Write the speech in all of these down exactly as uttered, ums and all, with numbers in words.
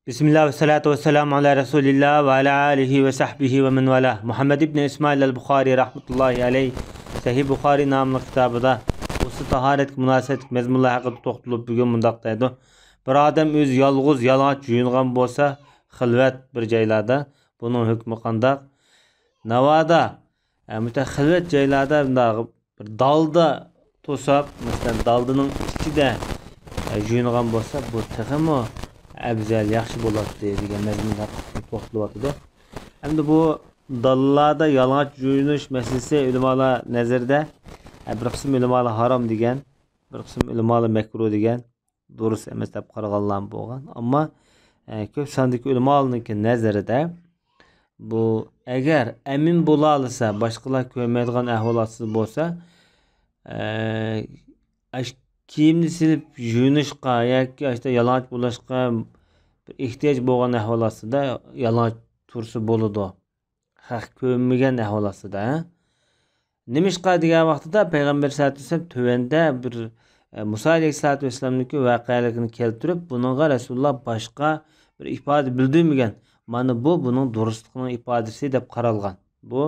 بىسمىللا ۋەسسالاتۇ ۋەسسالامۇ ئالا رەسۇلىللا ۋە ئالا ئالىھى ۋە سەھبىھى ۋە مەن ۋالا. مۇھەممەد ئىبنى ئىسمائىل ئەل بۇخارىي رەھمەتۇللاھى ئەلەيھ سەھىھ بۇخارىي ناملىق كىتابىدا غۇسل تاھارەتكە مۇناسىۋەتلىك مەزمۇنلار ھەققىدە توختىلىپ، بۈگۈن مۇنداق دەيدۇ: بىر ئادەم ئۆزى يالغۇز يالىڭاچ يۇيۇنغان بولسا، خىلۋەت بىر جايلاردا، بۇنىڭ ھۆكمى قانداق؟ ناۋادا، ئە، مۇشۇنداق خىلۋەت جايلاردا بۇنداق بىر دالدا توساپ، مەسىلەن، دالدىنىڭ ئىچىدە، ئە، يۇيۇنغان بولسا، بۇ تېخىمۇ ئەۋزەل، ياخشى بولاتتى دېگەن مەزمۇندا توختىلىۋاتىدۇ. ئەمدى بۇ داللاردا يالىڭاچ يۇيۇنۇش مەسىلىسى ئۆلىمالار نەزىرىدە، ئە، بىر قىسىم ئۆلىمالار ھارام دېگەن، بىر قىسىم ئۆلىمالار مەكرۇھ دېگەن، دۇرۇس ئەمەس دەپ قارىغانلارمۇ بولغان. ئەمما، ئە، كۆپ ساندىكى ئۆلىمالارنىڭكى نەزىرىدە، بۇ ئەگەر ئەمىن بولالىسا، باشقىلار كۆرمەيدىغان ئەھۋال ئاستىدا بولسا، ئە، ئاش-، كىيىمنى سېلىپ يۇيۇنۇشقا ياكى ئاشتا يالىڭاچ بولۇشقا بىر ئېھتىياج بولغان ئەھۋال ئاستىدا يالىڭاچ تۇرسا بولىدۇ. خەق كۆرمىگەن ئەھۋال ئاستىدا، ھە؟ نېمىشقا دېگەن ۋاقتىدا پەيغەمبەر سەللەللاھۇ ئەلەيھى ۋەسەللەم تۆۋەندە بىر، ئە، مۇسا ئەلەيھىسسالاتۇ ۋەسسالامنىڭكى ۋەقەلىكىنى كەلتۈرۈپ، بۇنىڭغا رەسۇلۇللا باشقا بىر ئىپادە بىلدۈرمىگەن. مانا بۇ بۇنىڭ دۇرۇسلۇقىنىڭ ئىپادىسى دەپ قارالغان. بۇ،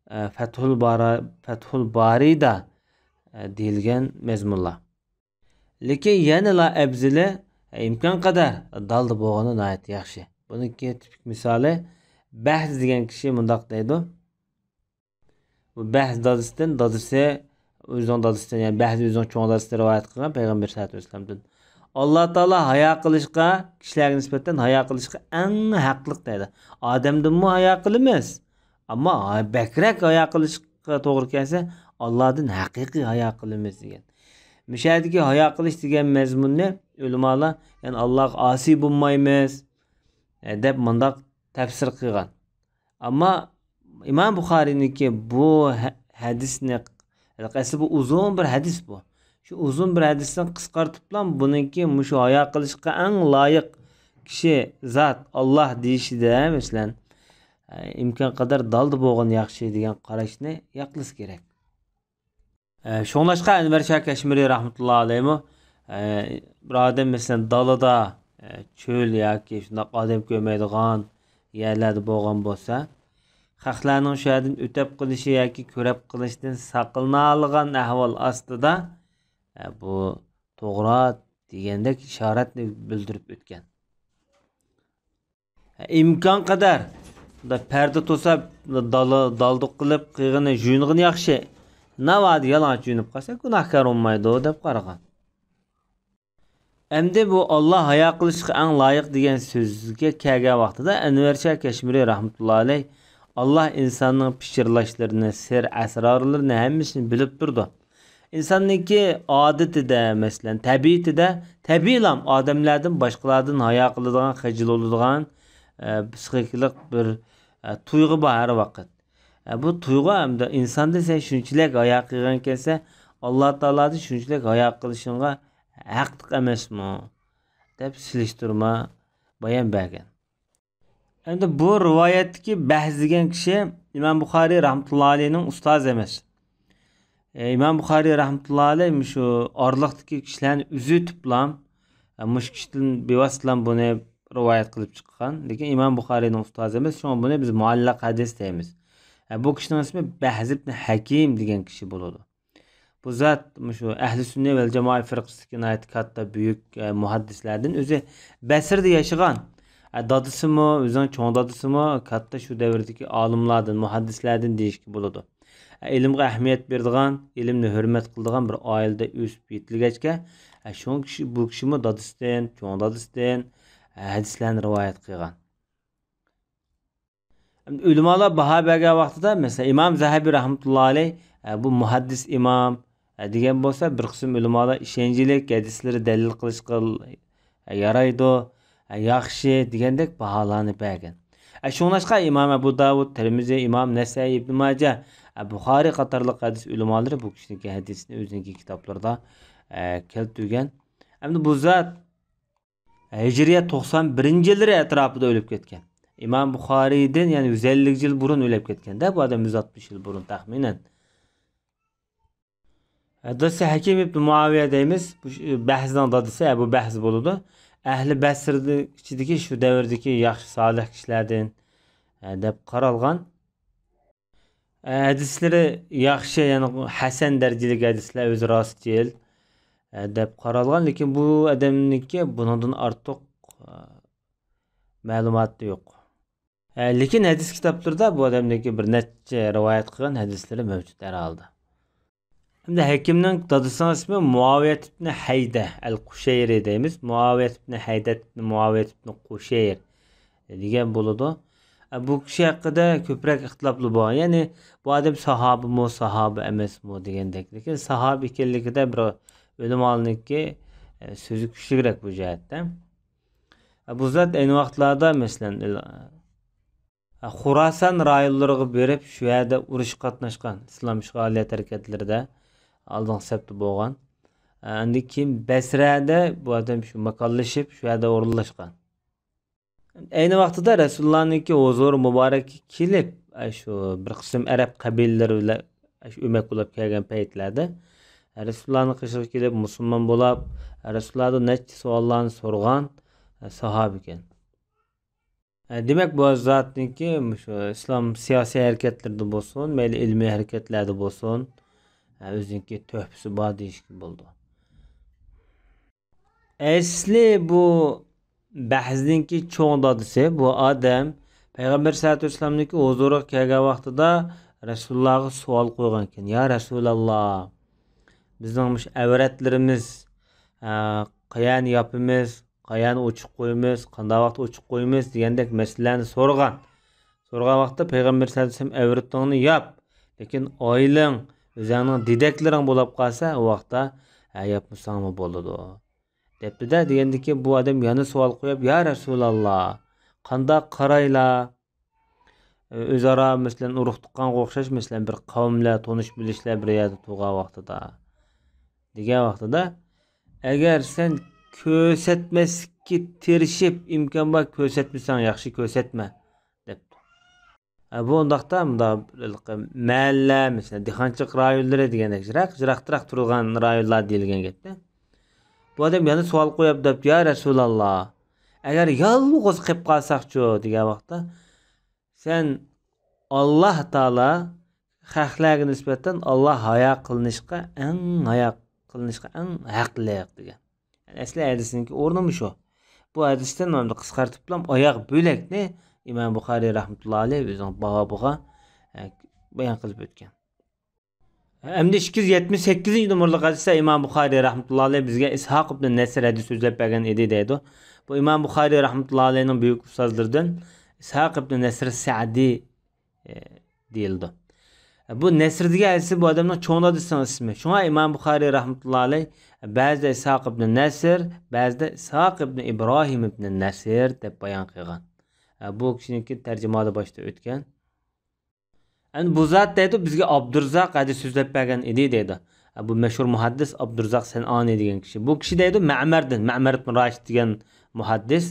ئە، فەتھۇل بارا-، فەتھۇل بارىدا، ئە، دېيىلگەن مەزمۇنلار. لېكىن يەنىلا ئەۋزىلى، ئىمكانقەدەر دالدا بولغىنى ناھايىتى ياخشى. بۇنىڭكى تىپىك مىسالى، بەھز دېگەن كىشى مۇنداق دەيدۇ. بۇ بەھز دادىسىدىن، دادىسى، ئۆزىنىڭ دادىسىدىن، يەنى بەھز ئۆزىنىڭ چوڭ دادىسىدىن رىۋايەت قىلغان پەيغەمبەر سەللەللاھۇ ئەلەيھى ۋەسەللەمدىن. ئاللا تائالا ھايا قىلىشقا، كىشىلەرگە نىسبەتەن ھايا قىلىشقا ئەڭ ھەقلىق دەيدۇ. ئادەمدىنمۇ ھايا قىلىمىز، ئەمما ھا-، بەكرەك ھايا قىلىشقا توغرا كەلسە، ئاللادىن ھەقىقىي ھايا قىلىمىز دېگەن. مۇشۇ يەردىكى ھايا قىلىش دېگەن مەزمۇننى ئۆلىمالار، يەنى ئاللاغا ئاسىي بولمايمىز، ئە، دەپ مۇنداق تەپسىر قىلغان. ئەمما ئىمام بۇخارىينىڭكى بۇ ھە-، ھەدىسنى، ئەسلى بۇ ئۇزۇن بىر ھەدىس بۇ. شۇ ئۇزۇن بىر ھەدىسنى قىسقارتىپلا، بۇنىڭكى مۇشۇ ھايا قىلىشقا ئەڭ لايىق كىشى زات ئاللا دېيىشىدە، مەسىلەن، ئىمكانقەدەر دالدا بولغىنى ياخشى دېگەن قاراشنى ياقلىسا كېرەك. ئە، شۇڭلاشقا ئەنۋەر شاھ كەشمىرى رەھمەتۇللا ئەلەيھىمۇ، ئە، بىر ئادەم، مەسىلەن، دالىدا، ئە، چۆل ياكى شۇنداق ئادەم كۆرمەيدىغان يەرلەردە بولغان بولسا، خەقلەرنىڭ شۇ يەردىن ئۆتەپ قېلىشى ياكى كۆرەپ قېلىشىدىن ساقلىنالىغان ئەھۋال ئاستىدا، ئە، بۇ توغرا دېگەندەك ئىشارەتنى بىلدۈرۈپ ئۆتكەن. ئىمكان قەدەر پەردە توساپ، دالا-، دالدۇق قىلىپ قىلغىنى، يۇيۇنغىنى ياخشى. ناۋادا يالىڭاچ يۇيۇنۇپ قالسا، گۇناھكار بولمايدۇ، دەپ قارىغان. ئەمدى بۇ ئاللا ھايا قىلىشقا ئەڭ لايىق دېگەن سۆزگە كەلگەن ۋاقتىدا، ئەنۋەر شاھ كەشمىرى رەھمەتۇللا ئەلەيھ، ئاللا ئىنساننىڭ پىچىرلاشلىرىنى، سىر ئەسرارلىرىنى ھەممىسىنى بىلىپ تۇرىدۇ. ئىنساننىڭكى ئادىتىدە، مەسىلەن، تەبىئىتىدە، تەبىئىيلا ئادەملەردىن، باشقىلاردىن ھايا قىلىدىغان، خىجىل بولىدىغان، ئە، پسىخىكىلىق بىر، ئە، تۇيغۇ بار ھەر ۋاقىت. ئە، بۇ تۇيغۇ ئەمدى ئىنساندىن سەن شۇنچىلىك ھايا قىلغان ئىكەنسەن، ئاللا تائالادىن شۇنچىلىك ھايا قىلىشىڭغا ھەقلىق ئەمەسمۇ؟ دەپ سېلىشتۇرما بايان بەرگەن. ئەمدى بۇ رىۋايەتتىكى بەھز دېگەن كىشى ئىمام بۇخارىي رەھمەتۇللا ئەلەيھنىڭ ئۇستازى ئەمەس. ئە، ئىمام بۇخارىي رەھمەتۇللا ئەلەيھ مۇشۇ ئارىلىقتىكى كىشىلەرنى ئۈزۈۋېتىپلا، ئە، مۇشۇ كىشىدىن بىۋاسىتىلا بۇنى رىۋايەت قىلىپ چىققان. لېكىن ئىمام بۇخارىينىڭ ئۇستازى ئەمەس، شۇڭا بۇنى بىز مۇئەللەق ھەدىس دەيمىز. ئە، بۇ كىشىنىڭ ئىسمى بەھز ئىبن ھەكىم دېگەن كىشى بولىدۇ. بۇ زات مۇشۇ ئەھلى سۈننە ۋەل جامائە فىرقىسىدىكى ناھايىتى كاتتا بۈيۈك، ئە، مۇھەددىسلەردىن. ئۆزى بەسرىدە ياشىغان. ئە، دادىسىمۇ، ئۆزىنىڭ چوڭ دادىسىمۇ كاتتا شۇ دەۋردىكى ئالىملاردىن، مۇھەددىسلەردىن دېيىشكە بولىدۇ. ئە، ئىلىمغا ئەھمىيەت بېرىدىغان، ئىلىمنى ھۆرمەت قىلىدىغان بىر ئائىلىدە ئۆسۈپ يېتىلگەچكە، ئە، شۇڭا كىشى، بۇ كىشىمۇ دادىسىدىن، چوڭ دادىسىدىن، ئە، ھەدىسلەرنى رىۋايەت قىلغان. ئۆلىمالار باھا بەرگەن ۋاقتىدا، مەسىلەن، ئىمام زەھەبى رەھمەتۇللا ئەلەيھ، ئە، بۇ مۇھەددىس ئىمام، ئە، دېگەن بولسا، بىر قىسىم ئۆلىمالار ئىشەنچلىك ھەدىسلىرى دەلىل قىلىشقا، ئە، يارايدۇ، ئە، ياخشى دېگەندەك باھالارنى بەرگەن. ئە، شۇڭلاشقا ئىمام ئەبۇ داۋۇد، تىرمىزى، ئىمام نەسەئىي، ئىبن ماجە، ئە، بۇخارىي قاتارلىق ھەدىس ئۆلىمالىرى بۇ كىشىنىڭكى ھەدىسىنى ئۆزىنىڭكى كىتابلىرىدا، ئە، كەلتۈرگەن. ئەمدى بۇ زات ھىجرىيە توقسان بىرىنچى يىللىرى ئەتراپىدا ئۆلۈپ كەتكەن. ئىمام بۇخارىيدىن، يەنى يۈز ئەللىك يىل بۇرۇن ئۆلۈپ كەتكەندە، بۇ ئادەم يۈز ئاتمىش يىل بۇرۇن تەخمىنەن. دادىسى ھەكىم ئىبن مۇئاۋىيە دەيمىز. بۇ بەھزنىڭ دادىسى ئەبۇ بەھز بولىدۇ. ئەھلى بەسرىدىكى ئىچىدىكى شۇ دەۋردىكى ياخشى سالىھ كىشىلەردىن، ئە، دەپ قارالغان. ئە، ھەدىسلىرى ياخشى، يەنى ھەسەن دەرىجىلىك ھەدىسلەر، ئۆزى راستچىل، ئە، دەپ قارالغان. لېكىن بۇ ئادەمنىڭكى بۇنىڭدىن ئارتۇق، ئە، مەلۇماتى يوق. ئە، لېكىن ھەدىس كىتابلىرىدا بۇ ئادەمدىكى بىر نەچچە رىۋايەت قىلغان ھەدىسلىرى مەۋجۇت ھەر ھالدا. ھەمدە ھېكىمنىڭ دادىسىنىڭ ئىسمى مۇئاۋىيەت ئىبنى ھەيدە ئەل قۇشەيرى دەيمىز. مۇئاۋىيەت ئىبنى ھەيدە ئىبنى مۇئاۋىيەت ئىبنى قۇشەير دېگەن بولىدۇ. ئە، بۇ كىشى ھەققىدە كۆپرەك ئىختىلاپلار بولغان. يەنى بۇ ئادەم ساھابىمۇ، ساھابە ئەمەسمۇ دېگەندەك. لېكىن ساھابە ئىكەنلىكىدە بىر ئۆلىمالارنىڭكى، ئە، سۆزى كۈچلۈكرەك بۇ جەھەتتە. ئە، بۇ زات ئەينى ۋاقىتلاردا، مەسىلەن، ئىل-، ئە، خوراسان رايونلىرىغا بېرىپ، شۇ يەردە ئۇرۇشقا قاتناشقان، ئىسلام ئىشغالىيەت ھەرىكەتلىرىدە ئالدىنقى سەپتە بولغان. ئە، ئاندىن كېيىن بەسرەدە بۇ ئادەم شۇ ماكانلىشىپ، شۇ يەردە ئورۇنلاشقان. ئەينى ۋاقتىدا رەسۇلۇللانىڭكى ھۇزۇرى مۇبارەككە كېلىپ، ئە، شۇ بىر قىسىم ئەرەب قەبىلىلىرى بىلەن، ئە، شۇ ئۆمەك بولۇپ كەلگەن پەيتلەردە، ئە، رەسۇلۇللانىڭ قېشىغا كېلىپ مۇسۇلمان بولاپ، ئە، رەسۇلۇللاھدىن نەچچە سوئاللارنى سورىغان، ئە، ساھابىكەن. ئە، دېمەك، بۇ زاتنىڭكى مۇشۇ ئىسلام سىياسىي ھەرىكەتلىرىدە بولسۇن، مەيلى ئىلمىي ھەرىكەتلەردە بولسۇن، ئە، ئۆزىنىڭكى تۆھپىسى بار دېيىشكە بولىدۇ. ئەسلى بۇ بەھزنىڭكى چوڭ دادىسى، بۇ ئادەم پەيغەمبەر سەللەتۇ ۋەسسالامنىڭكى ھۇزۇرىغا كەلگەن ۋاقتىدا رەسۇلۇللاغا سوئال قويغانكەن: «يا رەسۇلاللا، بىزنىڭ مۇشۇ ئەۋرەتلىرىمىز، ئە، قەيەرنى ياپىمىز، قەيەرنى ئوچۇق قويىمىز، قانداق ۋاقىتتا ئوچۇق قويىمىز؟» دېگەندەك مەسىلىلەرنى سورىغان. سورىغان ۋاقىتتا پەيغەمبەر سەللەللاھۇ ئەلەيھى ۋەسەللەم: «ئەۋرىتىڭنى ياپ، لېكىن ئائىلەڭ، ئۆزۈڭنىڭ دېدەكلىرىڭ بولاپ قالسا، ئۇ ۋاقىتتا، ھە، ياپمىساڭمۇ بولىدۇ» دەپتۇ-دە. دېگەندىكىن بۇ ئادەم يەنە سوئال قويۇپ: «يا رەسۇلاللا، قانداق قارايلا؟ ئۆزئارا، مەسىلەن، ئۇرۇق تۇغقانغا ئوخشاش، مەسىلەن، بىر قەۋملەر، تونۇش بىلىشلەر بىر يەردە تۇرغان ۋاقتىدا، دېگەن ۋاقتىدا، ئەگەر سەن كۆرسەتمەسلىككە تىرىشىپ، ئىمكان بار كۆرسەتمىسەڭ ياخشى، كۆرسەتمە» دەپتۇ. ھە، بۇ ئۇنداقتا، مۇنداق بىر مەھەللە، مەسىلەن، دېھقانچىلىق رايونلىرى دېگەندەك، يىراق، يىراقراق تۇرغان رايونلار دېيىلگەن گەپتە. بۇ ئادەم يەنە سوئال قويۇپ دەپتۇ: «يا رەسۇلاللا، ئەگەر يالغۇز قېلىپ قالساقچۇ؟» دېگەن ۋاقىتتا، سەن ئاللا تائالا خەقلەرگە نىسبەتەن ئاللا ھايا قىلىنىشقا ئەڭ، ھايا قىلىنىشقا ئەڭ ھەقلىق دېگەن. يەنى ئەسلى ھەدىسنىڭكى ئورنىمۇ شۇ. بۇ ھەدىستىن مانا قىسقارتىپلام ئاياغ بۆلەكنى ئىمام بۇخارىي رەھمەتۇللا ئەلەيھ ئۆزىنىڭ بابىغا، ئە، بايان قىلىپ ئۆتكەن. ئەمدى ئىككى يۈز يەتمىش سەككىزىنچى نومۇرلۇق ھەدىستە ئىمام بۇخارىي رەھمەتۇللا ئەلەيھ بىزگە ئىسھاق ئىبن نەسر ھەدىس سۆزلەپ بەرگەن ئىدى دەيدۇ. بۇ ئىمام بۇخارىي رەھمەتۇللا ئەلەيھنىڭ بۈيۈك ئۇستازلىرىدىن ئىسھاق ئىبن نەسر سەئدى، ئە، دېيىلىدۇ. بۇ نەسر دېگەن ئەسلى بۇ ئادەمنىڭ چوڭ دادىسىنىڭ ئىسمى. شۇڭا ئىمام بۇخارىي رەھمەتۇللا ئەلەيھ بەزىدە ئىسھاق ئىبن نەسر، بەزىدە ئىسھاق ئىبن ئىبراھىم ئىبن نەسر دەپ بايان قىلغان. ئە، بۇ كىشىنىڭكى تەرجىمىھالى باشتا ئۆتكەن. ئەمدى بۇ زات دەيدۇ، بىزگە ئابدۇرزاق ھەدىس سۆزلەپ بەرگەن ئىدى دەيدۇ. بۇ مەشھۇر مۇھەددىس ئابدۇرزاق سەنئانى دېگەن كىشى. بۇ كىشى دەيدۇ، مەمەردىن، مەمەر ئىبن راشىد دېگەن مۇھەددىس.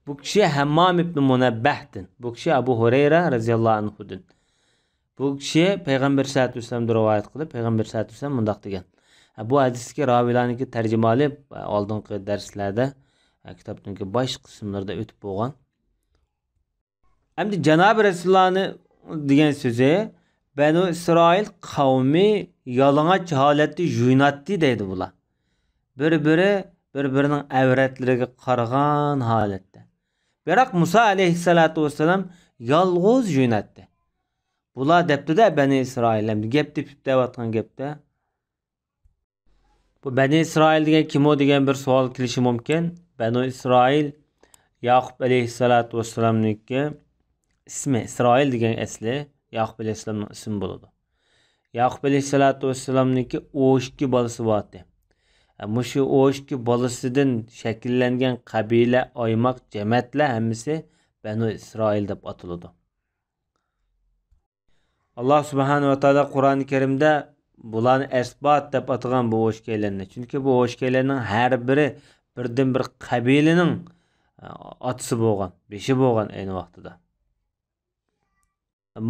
بۇ كىشى ھەممام ئىبن مۇنەببەھتىن. بۇ كىشى ئەبۇ ھۇرەيرە رەزىياللاھۇ ئەنھۇدىن. بۇ كىشى پەيغەمبەر سەللەللاھۇ ئەلەيھى ۋەسەللەمدىن رىۋايەت قىلىپ، پەيغەمبەر سەللەللاھۇ ئەلەيھى ۋەسەللەم مۇنداق دېگەن. بۇ ھەدىستىكى راۋىيلارنىڭكى تەرجىمىھالى ئالدىنقى دەرسلەردە، كىتابنىڭكى باش قىسىملىرىدا ئۆتۈپ بولغان. ئەمدى جانابى رەسۇلۇللانى دېگەن سۆزى، بەنۇ ئىسرائىل قەۋمى يالىڭاچ ھالەتتە يۇيۇناتتى دەيدۇ بۇلار. بىر-بىرى، بىر-بىرىنىڭ ئەۋرەتلىرىگە قارىغان ھالەتتە. بىراق مۇسا ئەلەيھىسسالاتۇ ۋەسسالام يالغۇز يۇيۇناتتى. بۇلار دەپتۇ-دە، بەنى ئىسرائىل، ئەمدى گەپ تېپىپ دەۋاتقان گەپتە. بۇ بەنى ئىسرائىل دېگەن كىمۇ دېگەن بىر سوئال كېلىشى مۇمكىن. بەنۇ ئىسرائىل ياقۇپ ئەلەيھىسسالاتۇ ۋەسسالامنىڭكى ئىسمى، ئىسرائىل دېگەن ئەسلى ياقۇپ ئەلەيھىسسالامنىڭ ئىسمى بولىدۇ. ياقۇپ ئەلەيھىسسالاتۇ ۋەسسالامنىڭكى ئون ئىككى بالىسى بارتى. مۇشۇ ئون ئىككى بالىسىدىن شەكىللەنگەن قەبىلە، ئايماق، جەمەتلەر ھەممىسى بەنۇ ئىسرائىل دەپ ئاتىلىدۇ. ئاللا سۇبھانەھۇ ۋە تائالا قۇرئانى كەرىمدە بۇلارنى ئەسبات دەپ ئاتىغان بۇ ئوشكەيلەرنى. چۈنكى بۇ ئوشكەيلەرنىڭ ھەر بىرى بىردىن بىر قەبىلىنىڭ، ئە، ئاتىسى بولغان، بېشى بولغان ئەينى ۋاقتىدا.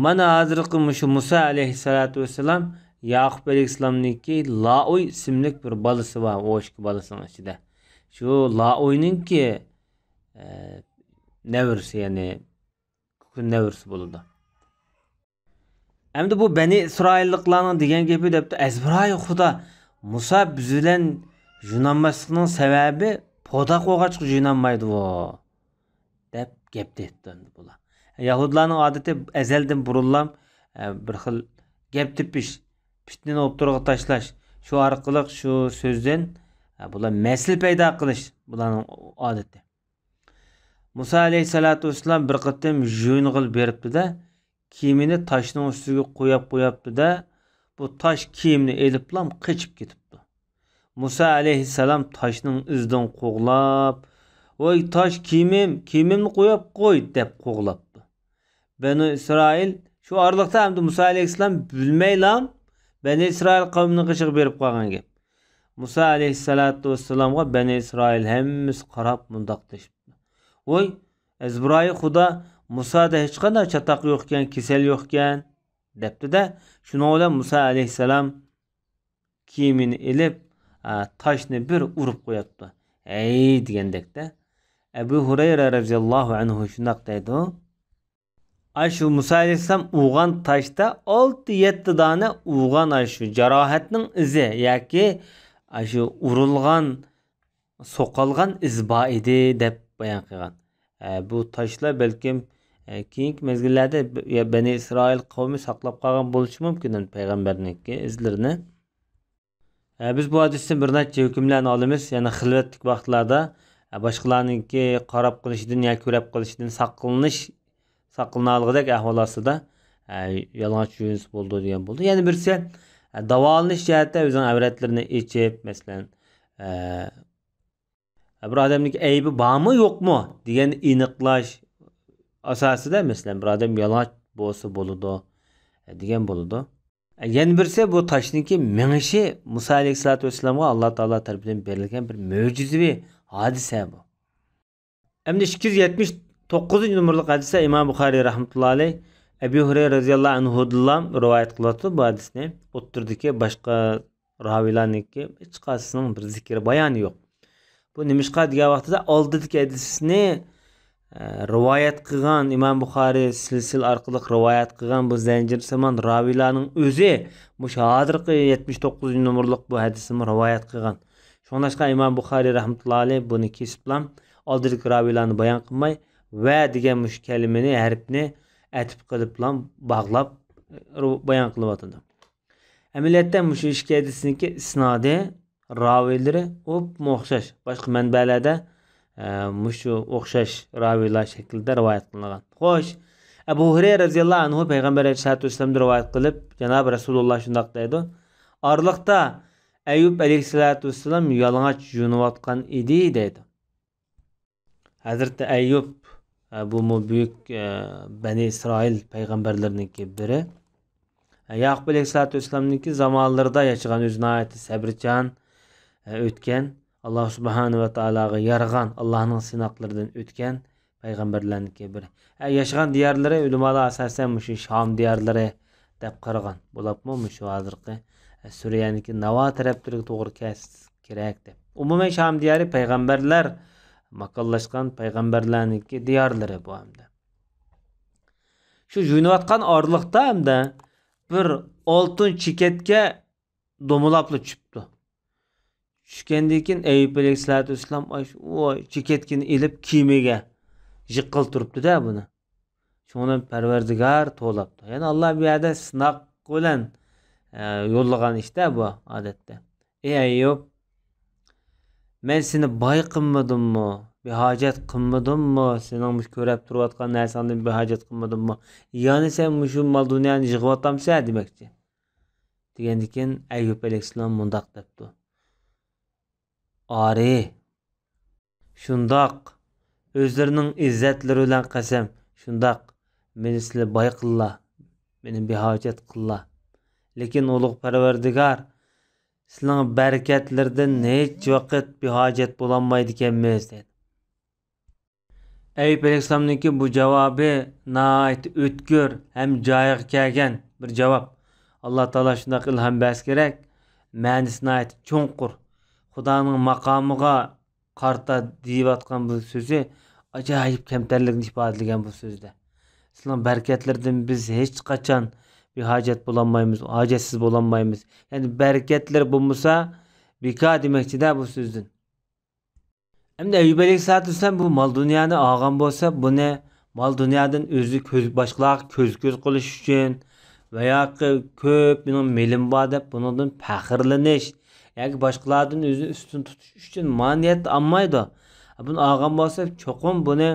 مانا ھازىرقى مۇشۇ مۇسا ئەلەيھىسسالاتۇ ۋەسسالام ياقۇپ ئەلەيھىسسالامنىڭكى لائۇي ئىسىملىك بىر بالىسى بار، ئوشكە بالىسىنىڭ ئىچىدە. شۇ لائۇينىڭكى نەۋرىسى، يەنى كۈن نەۋرىسى بولىدۇ. ئەمدى بۇ بەنى ئىسرائىللىقلارنىڭ دېگەن گېپى دەپتۇ، ئەزبىرايى خۇدا، مۇسا بىز بىلەن يۇيۇنالماسلىقنىڭ سەۋەبى پوداق بولغاچقا يۇيۇنالمايدۇ دەپ گەپ دەيتتى ئەمدى بۇلار. يەھۇدىيلارنىڭ ئادىتى ئەزەلدىن بۇرۇنلام، ئە، بىر خىل گەپ تېپىش، پىتنىنى ئوتتۇرىغا تاشلاش، شۇ ئارقىلىق شۇ سۆزدىن، ئە، بۇلار مەسىلە پەيدا قىلىش بۇلارنىڭ ئادىتى. مۇسا ئەلەيھىسسالاتۇ ۋەسسالام بىر قېتىم يۇيۇنغىلى بېرىپتۇ-دە، كىيىمىنى تاشنىڭ ئۈستىگە قوياپ قوياپتۇ-دە، بۇ تاش كىيىمنى ئېلىپلام قېچىپ كېتىپتۇ. مۇسا ئەلەيھىسسالام تاشنىڭ ئىزىدىن قوغلاپ، «ۋاي تاش، كىيىمىم، كىيىمىمنى قويۇپ قوي!» دەپ قوغلاپتۇ. بەنۇ ئىسرائىل، شۇ ئارىلىقتا ئەمدى مۇسا ئەلەيھىسسالام بىلمەيلام بەنۇ ئىسرائىل قەۋمىنىڭ قېشىغا بېرىپ قالغان گەپ. مۇسا ئەلەيھىسسالاتۇ ۋەسسالامغا بەنۇ ئىسرائىل ھەممىسى قاراپ مۇنداق دېيىشىپتۇ، «ۋاي، ئەزبىرايى خۇدا، مۇسادا ھېچقانداق چاتاق يوقكەن، كېسەل يوقكەن» دەپتۇ-دە، شۇنىڭ بىلەن مۇسا ئەلەيھىسسالام كىيىمىنى ئېلىپ، ئا، تاشنى بىر ئۇرۇپ قوياپتۇ. ھەي دېگەندەكتە. ئەبۇ ھۇرەيرە رەزىياللاھۇ ئەنھۇ شۇنداق دەيدۇ. ئاشۇ مۇسا ئەلەيھىسسالام ئۇرغان تاشتا ئالتە يەتتە دانە ئۇرغان ئاشۇ جاراھەتنىڭ ئىزى ياكى ئاشۇ ئۇرۇلغان، سوقالغان ئىز بار ئىدى دەپ بايان قىلغان. ئە، بۇ تاشلار بەلكىم، ئە، كېيىنكى مەزگىللەردە ب-، يا بەنى ئىسرائىل قەۋمى ساقلاپ قالغان بولۇشى مۇمكىن پەيغەمبەرنىڭكى ئىزلىرىنى. ئە، بىز بۇ ھەدىستىن بىر نەچچە ھۆكۈملەرنى ئالىمىز. يەنى خىلۋەتلىك ۋاقىتلاردا، ئە، باشقىلارنىڭكى قاراپ قېلىشىدىن ياكى كۆرەپ قېلىشىدىن ساقلىنىش، ساقلىنالىغۇدەك ئەھۋال ئاستىدا، ئە، يالىڭاچ يۈرۈنسە بولىدۇ دېگەن بولىدۇ. يەنە بىرسى، ئە، داۋالىنىش جەھەتتە ئۆزىنىڭ ئەۋرەتلىرىنى ئېچىپ، مەسىلەن، ئە، بىر ئادەمنىڭكى ئەيىبى بارمۇ يوقمۇ دېگەننى ئېنىقلاش ئاساسىدا، مەسىلەن، بىر ئادەم يالىڭاچ بولسا بولىدۇ، ئە، دېگەن بولىدۇ. يەنە بىرسى، بۇ تاشنىڭكى مېڭىشى مۇسا ئەلەيھىسسالاتۇ ۋەسسالامغا ئاللا تائالا تەرىپىدىن بېرىلگەن بىر مۆجىزىۋى ھادىسە بۇ. ئەمدى ئىككى يۈز يەتمىش توققۇزىنچى نومۇرلۇق ھەدىسە ئىمام بۇخارىي رەھمەتۇللا ئەلەيھ ئەبۇ ھۇرەيرە رەزىياللاھۇ ئەنھۇدىنلا رىۋايەت قىلىۋاتىدۇ بۇ ھەدىسنى. ئوتتۇرىدىكى باشقا راۋىيلارنىڭكى ھېچقايسىسىنىڭ بىر زىكرى بايانى يوق. بۇ نېمىشقا دېگەن ۋاقتىدا ئالدىدىكى ھەدىسنى، ئە، رىۋايەت قىلغان ئىمام بۇخارىي سىلسىلە ئارقىلىق رىۋايەت قىلغان بۇ زەنجىرسىمان راۋىيلارنىڭ ئۆزى مۇشۇ ھازىرقى يەتمىش توققۇزىنچى نومۇرلۇق بۇ ھەدىسنىمۇ رىۋايەت قىلغان. شۇڭلاشقا ئىمام بۇخارىي رەھمەتۇللا ئەلەيھ بۇنى كېسىپلا ئالدىدىكى راۋىيلارنى بايان قىلماي، ۋە دېگەن مۇشۇ كەلىمىنى، ھەرپنى ئەتىپ قىلىپلا باغلاپ، ئە، بايان قىلىۋاتىدۇ. ئەمەلىيەتتە مۇشۇ ئىككى ھەدىسنىڭكى ئىسنادى، راۋىيلىرى ئوپمۇ ئوخشاش. باشقا مەنبەلەردە، ئە، مۇشۇ ئوخشاش راۋىيلار شەكلىدە رىۋايەت قىلىنغان. خوش، ئەبۇ ھۇرەيرە رەزىياللاھۇ ئەنھۇ پەيغەمبەر ئەلەيھىسسالاتۇ ۋەسسالامدىن رىۋايەت قىلىپ، جانابى رەسۇلۇللا شۇنداق دەيدۇ، ئارىلىقتا ئەييۇب ئەلەيھىسسالاتۇ ۋەسسالام يالىڭاچ يۇيۇنۇۋاتقان ئىدى دەيدۇ. ھەزرىتى ئەييۇب، ئە، بۇمۇ بۈيۈك، ئە، بەنى ئىسرائىل پەيغەمبەرلىرىنىڭكى بىرى. ئە، ياقۇپ ئەلەيھىسسالاتۇ ۋەسسالامنىڭكى زامانلىرىدا ياشىغان، ئۆزى ناھايىتى سەبرىچان، ئە، ئۆتكەن، ئاللا سۇبھانەھۇ ۋە تائالاغا يارىغان، ئاللانىڭ سىناقلىرىدىن ئۆتكەن پەيغەمبەرلەرنىڭكى بىرى. ئە، ياشىغان دىيارلىرى ئۆلىمالار ئاساسەن مۇشۇ شام دىيارلىرى دەپ قارىغان. بولۇپمۇ مۇشۇ ھازىرقى، ئە، سۈرىيەنىڭكى ناۋا تەرەپلىرىگە توغرا كەلسە كېرەك دەپ. ئومۇمەن شام دىيارى پەيغەمبەرلەر ماكانلاشقان، پەيغەمبەرلەرنىڭكى دىيارلىرى بۇ ئەمدى. شۇ يۇيۇنۇۋاتقان ئارىلىقتا ئەمدى بىر ئالتۇن چېكەتكە دومىلاپلا چۈشۈپتۇ. چۈشكەندىن كېيىن ئەييۇب ئەلەيھىسسالاتۇ ۋەسسالام ئاش-، ئۇ چېكەتكىنى ئېلىپ كىيىمىگە جىققىلى تۇرۇپتۇ-دە بۇنى. شۇڭا پەرۋەردىگار توۋلاپتۇ. يەنى ئاللا بۇ يەردە سىناق بىلەن، ئە، يوللىغان ئىش-دە بۇ ئادەتتە. ئەي ئەييۇب، مەن سېنى باي قىلمىدىممۇ؟ بىھاجەت قىلمىدىممۇ؟ سېنىڭ مۇشۇ كۆرۈپ تۇرۇۋاتقان نەرسەڭدىن بىھاجەت قىلمىدىممۇ؟ يەنى سەن مۇشۇ مال دۇنيانى يىغىۋاتامسەن دېمەكچى. دېگەندىكىن ئەييۇب ئەلەيھىسسالام مۇنداق دەپتۇ. ئارى، شۇنداق، ئۆزلىرىنىڭ ئىززەتلىرى بىلەن قەسەم، شۇنداق، مېنى سىلى باي قىللا، مېنى بىھاجەت قىللا. لېكىن ئۇلۇغ پەرۋەردىگار، سىلىنىڭ بەرىكەتلىرىدىن ھېچ ۋاقىت بىھاجەت بولالمايدىكەنمىز، دېدى. ئەييۇب ئەلەيھىسسالامنىڭكى بۇ جاۋابى ناھايىتى ئۆتكۈر ھەم جايىغا كەلگەن بىر جاۋاب. ئاللا تائالا شۇنداق ئىلھام بەرسە كېرەك، مەنىسى ناھايىتى چوڭقۇر. خۇدانىڭ ماقامىغا قارىتا دېيىۋاتقان بۇ سۆزى ئاجايىپ كەمتەرلىكنى ئىپادىلىگەن بۇ سۆزدە. سىلىنىڭ بەرىكەتلىرىدىن بىز ھېچقاچان بىھاجەت بولالمايمىز، ھاجەتسىز بولالمايمىز. يەنى بەرىكەتلىرى بولمىسا، بىكار دېمەكچىدە بۇ سۆزدىن. ئەمدى ئەييۇب ئەلەيھىسسالاتۇ ۋەسسالام بۇ مال دۇنيانى ئالغان بولسا، بۇنى مال دۇنيادىن ئۆزى كۆز، باشقىلارغا كۆز-كۆز قىلىش ئۈچۈن ۋە ياكى كۆپ مېنىڭ مېلىم بار دەپ بۇنىڭدىن پەخىرلىنىش ياكى باشقىلاردىن ئۆزىنى ئۈستۈن تۇتۇش ئۈچۈن ما نىيەتتە ئالمايدۇ. بۇنى ئالغان بولسا، چوقۇم بۇنى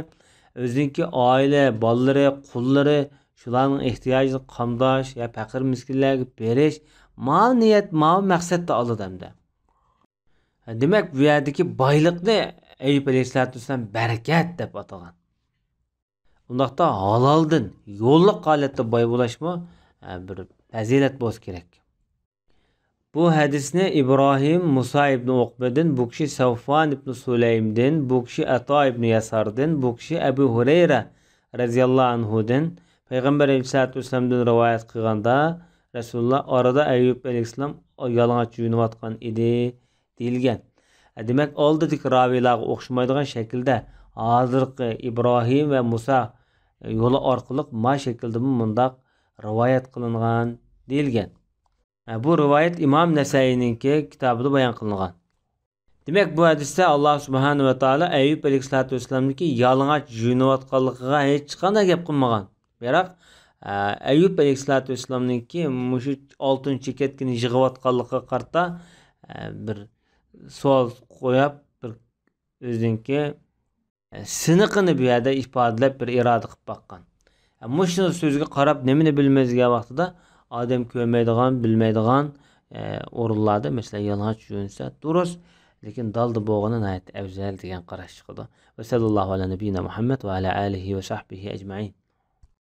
ئۆزىنىڭكى ئائىلە، بالىلىرى، قۇللىرى، شۇلارنىڭ ئېھتىياجىنى قامداش يا پەقىر-مىسكىنلەرگە بېرىش، ماۋۇ نىيەت، ماۋۇ مەقسەتتە ئالىدۇ ئەمدى. دېمەك، بۇ يەردىكى بايلىقنى ئەييۇب ئەلەيھىسسالاتۇ ۋەسسالام بەرىكەت دەپ ئاتىغان. ئۇنداقتا ھالالدىن، يوللۇق ھالەتتە باي بولۇشمۇ، ئە، بىر پەزىلەت بولسا كېرەك. بۇ ھەدىسنى ئىبراھىم مۇسا ئىبنى ئوقبىدىن، بۇ كىشى سەۋفان ئىبنى سۇلەيمدىن، بۇ كىشى ئەتا ئىبنى ياساردىن، بۇ كىشى ئەبۇ ھۇرەيرە رەزىياللاھۇ ئەنھۇدىن، پەيغەمبەر ئەلەيھىسسالاتۇ ۋەسسالامدىن رىۋايەت قىلغاندا، رەسۇلۇللا ئارىدا ئەييۇب ئەلەيھىسسالام يالىڭاچ يۇيۇنۇۋاتقان ئىدى، دېيىلگەن. دېمەك، ئالدىدىكى راۋىيلارغا ئوخشىمايدىغان شەكىلدە ھازىرقى ئىبراھىم ۋە مۇسا يولى ئارقىلىق ما شەكىلدىمۇ مۇنداق رىۋايەت قىلىنغان، دېيىلگەن. بۇ رىۋايەت ئىمام نەسەئىينىڭكى كىتابىدا بايان قىلىنغان. دېمەك، بۇ ھەدىستە ئاللا سۇبھانەھۇ ۋە تائالا ئەييۇب ئەلەيھىسسالاتۇ ۋەسسالامنىڭكى يالىڭاچ يۇيۇنۇۋاتقانلىقىغا ھېچقانداق گەپ قىلمىغان. بىراق، ئە، ئەييۇب ئەلەيھىسسالاتۇ ۋەسسالامنىڭكى مۇشۇ ئالتۇن چېكەتكىنى يىغىۋاتقانلىقىغا قارىتا، ئە، بىر سوئال قويۇپ، بىر ئۆزىنىڭكى، ئە، سىنىقىنى بۇ يەردە ئىپادىلەپ، بىر ئىرادە قىلىپ باققان. ئە، مۇشۇ سۆزگە قاراپ نېمىنى بىلىمىز دېگەن ۋاقتىدا، ئادەم كۆرمەيدىغان، بىلمەيدىغان، ئە، ئورۇنلاردا، مەسىلەن، يالىڭاچ يۈرۈنسە دۇرۇس، لېكىن دالدا بولغىنى ناھايىتى ئەۋزەل دېگەن قاراش چىقىدۇ. ۋە سەللەللاھۇ ئەلا نەبىييىنا مۇھەممەد ۋە ئەلا ئالىھى ۋە سەھبىھى ئەجمەئىن.